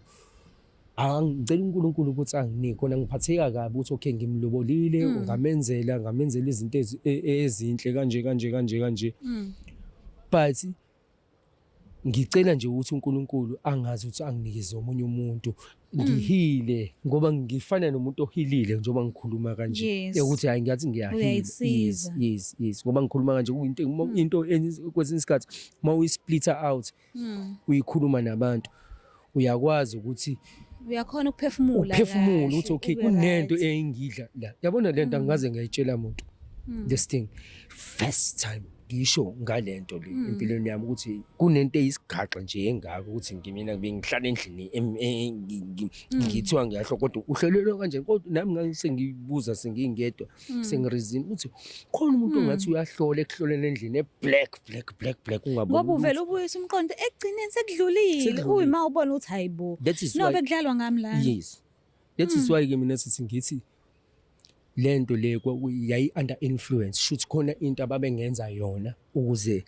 angicela uNkulunkulu ukuthi anginike khona. Ngiphatheka kabi ukuthi okay, ngimlobolile, ngamenzela izinto ezinhle kanje kanje kanje kanje, but ngicela nje ukuthi uNkulunkulu angazi ukuthi anginikeze omunye umuntu, ngihile, ngoba ngifana nomuntu ohilile njengoba ngikhuluma kanje. Ukuthi hayi, ngiyathi ngiyahila. Uyayisiza. Yes, ngoba ngikhuluma kanje kuyinto into kwesinye isikhathi uma uyisplitter out, uyikhuluma nabantu, uyakwazi ukuthi Uyakhona ukuphefumula. Uphefumula Kahle, ukuthi okay, ube kunento right. engidla la, yabona lento angikaze ngayitshela muntu. This thing, first time ngisho ngalento le empilweni yami, ukuthi kunento eyisigaxa nje engaka ukuthi ngimina bengihlala endlini ngithiwa ngiyahlo, kodwa uhlelelwe kanje, kodwa nami ngangisengibuza sengingedwa, sengireason ukuthi khona umuntu ongathi uyahlola ekuhloleni endlini e-black, black, black, black, ungaboni Ngoba uvele lutho. ubuyise umqondo ekugcineni sekudlulile. Sekudlulile. Uyima ubona ukuthi hayibo. That is No, why bekudlalwa ngami la. Yes, that is why ke mina sithi ngithi lento le yayi under influence, shuthi khona into ababengenza yona ukuze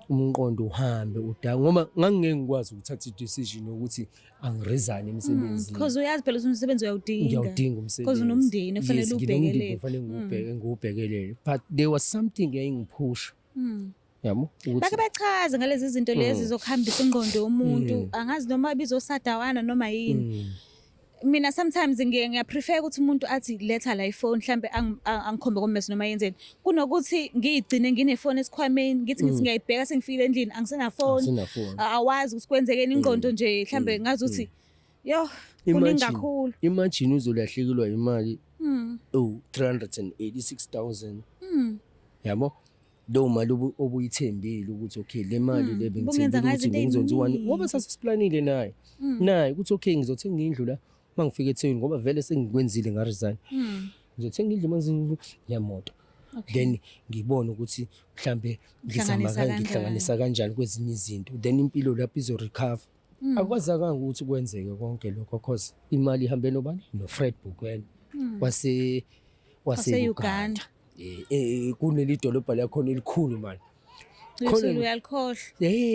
umqondo uhambe uda, ngoba ngangingeke ngikwazi ukuthatha i-decision yokuthi angiresign emsebenzini. Because uyazi phela ukuthi umsebenzi uyawudinga. Ngiyawudinga umsebenzi. Because unomndeni okufanele Yes, nginomndeni. ubhekelele. Kufanele ngiwubhekelele, but there was something eyayingiphusha, yabo, ukuthi Bake bachaze ngalezi zinto lezi zokuhambisa ingqondo yomuntu. Angazi noma bizosadawana noma yini. Mina sometimes ngiye ngiyaprefer ukuthi umuntu athi letha la ifoni, mhlambe angikhombe kommese noma yenzeni, kunokuthi ngiyigcine nginefoni esikhwameni, ngithi ngiyayibheka sengifikile endlini, angisenafoni. Awusenafoni. Awazi ukuthi kwenzekeni, ingqondo nje mhlambe ngazi ukuthi yo, kuningi kakhulu. Imagine uzolahlekelwa imali oh 386,000, yabo, leyo mali obuyithembile ukuthi okay, le mali le Ubungenza bengithembile ngayo ukuthi izinto bengizonziwani, ey'ningi. ngoba sasesiplanile naye naye ukuthi okay, ngizothenga indlu la mangifika eThekwini, ngoba vele sengikwenzile, ngaresign. Ngizothenga indlu manje ngemoto. Then ngibone ukuthi mhlambe ngizama Uhlanganisa kanjani. ngihlanganisa kanjani kwezinye izinto, then impilo lapho izo recover. Akwazakanga ukuthi kwenzeke konke lokho cause imali ihambe nobani? No-Fred Bukwena wase Wase-Uganda. wase-Uganda. Kuneli dolobha lakhona elikhulu mani. Khona uyalikhohlwa.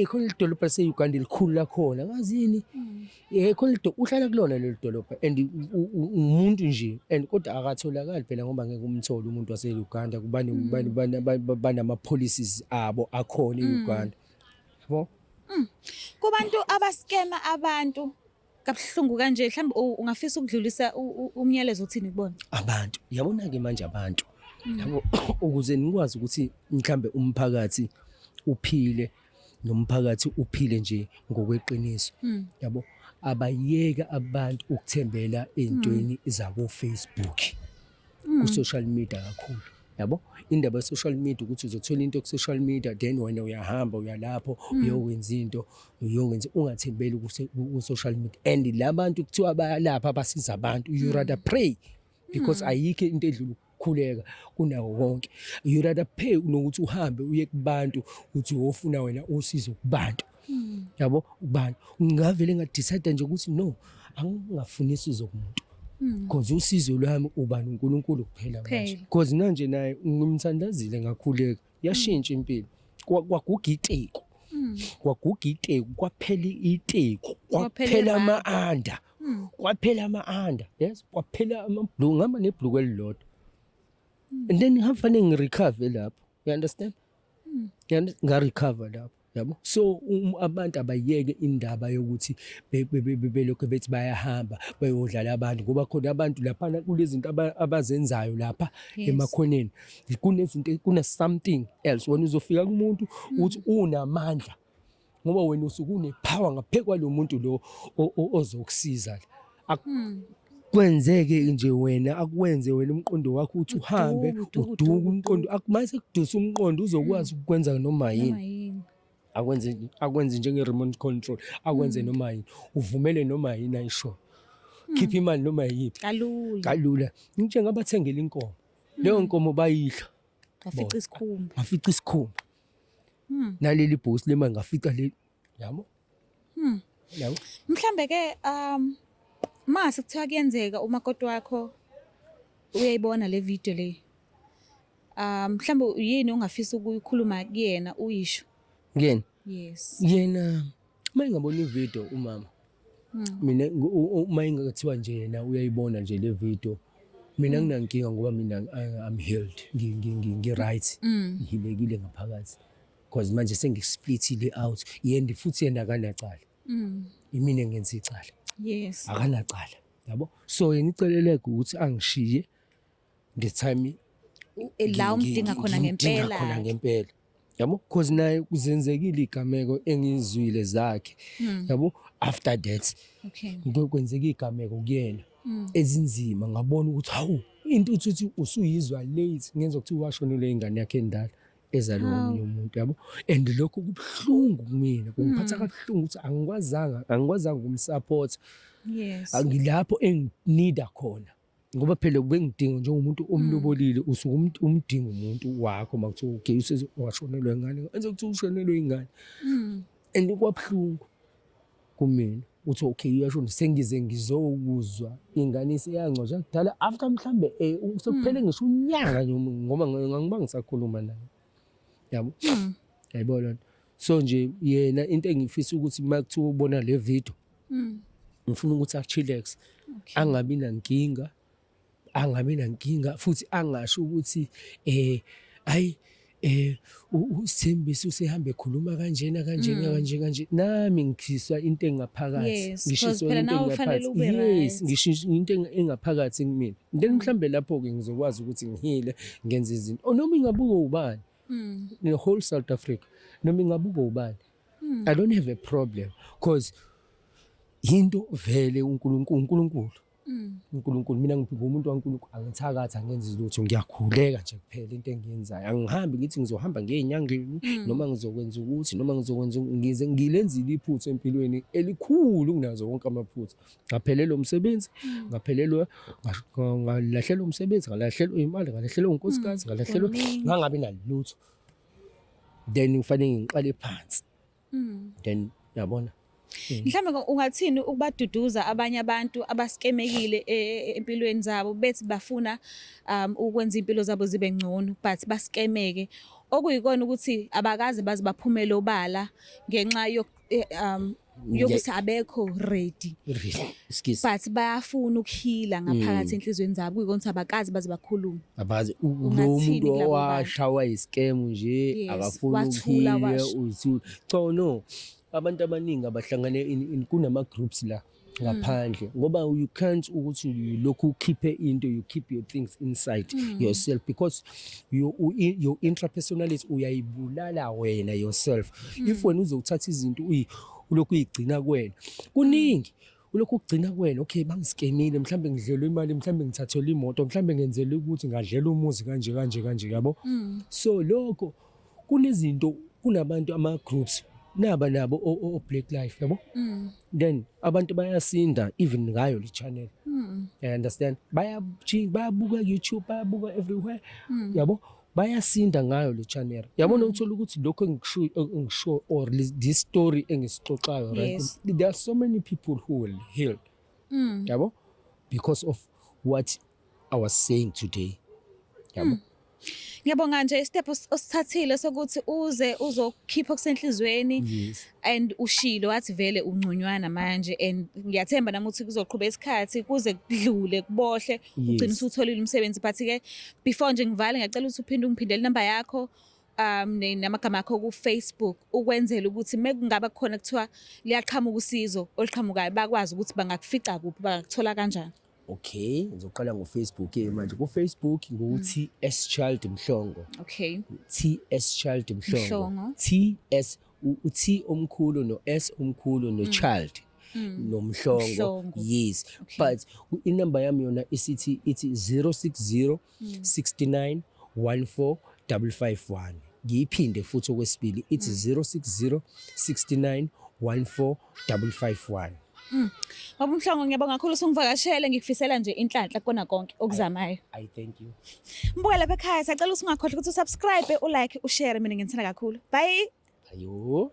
Khona idolobha lase-Uganda elikhulu lakhona, ngazini? Khona uhlala kulona leli dolobha and umuntu nje and kodwa akatholakali phela ngoba ngeke umthole umuntu wase-Uganda, banama policies abo akhona e-Uganda. Yabo? Kubantu abaskema abantu kabuhlungu kanje, mhlawumbe ungafisa ukudlulisa umyalezo uthini kubona? Abantu, yabona ke manje abantu. Yabo, ukuze nikwazi ukuthi mhlambe umphakathi uphile, nomphakathi uphile nje ngokweqiniso. Yabo, abayeke abantu ukuthembela ey'ntweni zako Facebook, ku social media kakhulu. Yabo, indaba ye social media ukuthi uzothola into ku social media, then wena uyahamba uyalapho uyokwenza into, uyokwenza, ungathembeli ku social media. And labantu kuthiwa bayalapha, abasiza abantu, you rather pray because ayikho into edlula ukukhuleka kunawo konke. You rather pray kunokuthi uhambe uye kubantu uthi wofuna wena usizo kubantu. Yabo, kubantu ngavele nga-decide nje ukuthi no, angingafuni usizo kumuntu because usizo lwami ubani? uNkulunkulu kuphela manje. Kuphela. Because manje naye ngimthandazile, ngakhuleka, yashintsha impilo. Kwaguga iteku, kwaguga iteku, kwaphela iteku, Kwaphela kwaphela irabha. ama-anda, kwaphela ama-anda, yes, kwaphela amabhluku, ngihamba nebhluku elilodwa and then ngifanele ngi-recover lapho, you understand? Nga-recover lapho, yabo. So abantu abayeke indaba yokuthi belokhu bethi bayahamba bayodlala abantu, ngoba khona abantu laphana kulezinto abazenzayo lapha emakhoneni, kunezinto, kuna something else. Wena uzofika kumuntu uthi unamandla ngoba wena usuke une-power ngaphezu kwalo muntu lo ozokusiza. Kwenzeke nje wena, akwenze wena umqondo wakho uthi uhambe Uduke, uduke, uduke uduke, umqondo, mase kudusa umqondo uzokwazi ukwenza noma yini. Noma yini. Akwenze njenge-remote control, akwenze noma yini, uvumele noma yini ayishoyo, khipha imali noma yiphi. Kalula. Kalula, njengabathengela inkomo, leyo nkomo bayidla. Ngafica isikhumba. Ngafica isikhumba naleli bhosi lemali, ngafica le, yabo, yabo. Mhlambe ke mase kuthiwa kuyenzeka umakoti wakho uyayibona le video le. Mhlambe yini ongafisa ukuyikhuluma kuyena, uyisho? Ngiyena? Yes. Yena uma engabona ivideo umama, mina uma ingathiwa nje yena uyayibona nje le video, mina nginankinga ngoba mina I'm healed, ngi-right, ngihilekile ngaphakathi because manje sengi-splitile out yena, futhi yena akanacala, imina engenza icala. Akanacala, yabo. So yena iceleleke ukuthi angishiye the time La umdinga khona ngimdinga ngempela. khona ngempela, yabo, because naye kuzenzekile igameko engizwile zakhe, yabo, after that kwenzeka igameko kuyena ezinzima, ngabona ukuthi hawu, into uthi usuyizwa late, ngenza ukuthi washonelwe ingane yakhe endala ezalwa omunye umuntu, yabo. And lokho kubuhlungu kumina, kungiphatha kabuhlungu ukuthi angikwazanga ukum-support. Angilapho engi-needa khona ngoba phela bengidinga njengomuntu omlobolile, usuke umdinga umuntu wakho makuthiwa okay, washonelwa ingane, enze kuthiwa ushonelwe ingane and kwabuhlungu kumina uthi okay, uyashona, sengize ngizokuzwa ingane iseyangcwatshwa kudala, after mhlambe sekuphele ngisho unyaka nje, ngoba ngangiba ngisakhuluma naye, yabo, yayibona lento. So nje yena into engifisa ukuthi uma kuthiwa ubona le video, ngifuna ukuthi a-chillax, angabi nankinga, angabi nankinga, futhi angasho ukuthi hayi, uSithembiso usehambe ekhuluma kanjena kanjena kanje kanje, nami ngishiswa into engaphakathi. Yes, ngishiswa 'cause phela into nawe kufanele engaphakathi. ube Yes. right. Ngishiswa into engaphakathi kumina, then mhlambe lapho ke ngizokwazi ukuthi ngihile, ngenze izinto. Oh, noma ingabuka ubani, the whole South Africa, noma ingabuka ubani, I don't have a problem because into vele uNkulunkulu, uNkulunkulu. uNkulunkulu, mina ngumuntu kaNkulunkulu, angithakathi, angenzi lutho, ngiyakhuleka nje kuphela. Into engiyenzayo, angihambi ngithi ngizohamba ngeyinyangeni noma ngizokwenza ukuthi noma ngizokwenza ngize ngilenzile iphutha empilweni elikhulu kunazo wonke amaphutha. Ngaphelelwa umsebenzi, ngaphelelwa, ngalahlelwa umsebenzi, ngalahlelwa imali, ngalahlelwa unkosikazi, ngalahlelwa, ngangabi nalutho. Then ngifanele ngiqale phansi, then yabona. Mhlawumbe ungathini ukubaduduza abanye abantu abaskemekile empilweni zabo, bethi bafuna ukwenza impilo zabo zibe ngcono, but baskemeke, okuyikona ukuthi abakaze baze baphumele obala ngenxa yokuthi abekho ready? Really, excuse. But bayafuna ukuheala ngaphakathi enhliziyweni zabo, kuyikona ukuthi abakaze baze bakhulume. Abazi lo Ungathini muntu kulabo bantu? owashawa iscam nje, akafuni wathula, ukuheala, washo. uthula. Cha, no, abantu abaningi abahlangane kunama groups la ngaphandle, ngoba you can't ukuthi lokhu ukhiphe into, you keep your things inside yourself, because your intrapersonality uyayibulala wena yourself if wena uzothatha izinto ulokhu uyigcina kuwena. Kuningi ulokhu ukugcina kuwena. Okay, bangiskemile, mhlambe ngidlelwe imali, mhlambe ngithathelwe imoto, mhlambe ngenzele ukuthi ngadlela umuzi, kanje kanje kanje, yabo. So lokho kunezinto, kunabantu, ama groups naba nabo o Black Life, yabo. Then abantu bayasinda even ngayo le channel, you understand? Bayabuka YouTube, bayabuka everywhere, yabo, bayasinda ngayo le channel, yabona. Uthola ukuthi lokho engisho or this story engisixoxayo, right? There are so many people who will heal, yabo, because of what I was saying today, yabo. Ngiyabonga nje istep osithathile sokuthi uze uzokhipha okusenhlizweni. And ushilo wathi vele ungconywana manje, and ngiyathemba nami ukuthi kuzoqhubeka isikhathi kuze kudlule kubohle, ugcine usutholile umsebenzi. But ke before nje ngivale, ngiyacela ukuthi uphinde ungiphindele inamba yakho namagama akho ku Facebook, ukwenzela ukuthi mekungaba khona kuthiwa liyaqhamuka usizo oluqhamukayo, bakwazi ukuthi bangakufica kuphi, bangakuthola kanjani. Okay, ngizoqala ngo-Facebook ke manje. Ku-Facebook ngu TS Child Mhlongo. TS Child Mhlongo. Mhlongo. T S, u T omkhulu no S omkhulu no Child nomhlongo. Mhlongo. Yes. But inamba yami yona isithi ithi 060 69 14 551. Ngiyiphinde futhi okwesibili, ithi 060 69 14 551. Baba Mhlongo, ngiyabonga kakhulu usungivakashele, ngikufisela nje inhlanhla kona konke okuzamayo. I thank you. Mbuka lapha ekhaya, siyacela ukuthi ungakhohlwa ukuthi usubscribe, ulike, ushare. Mina ngithanda kakhulu. Bye. Ayo.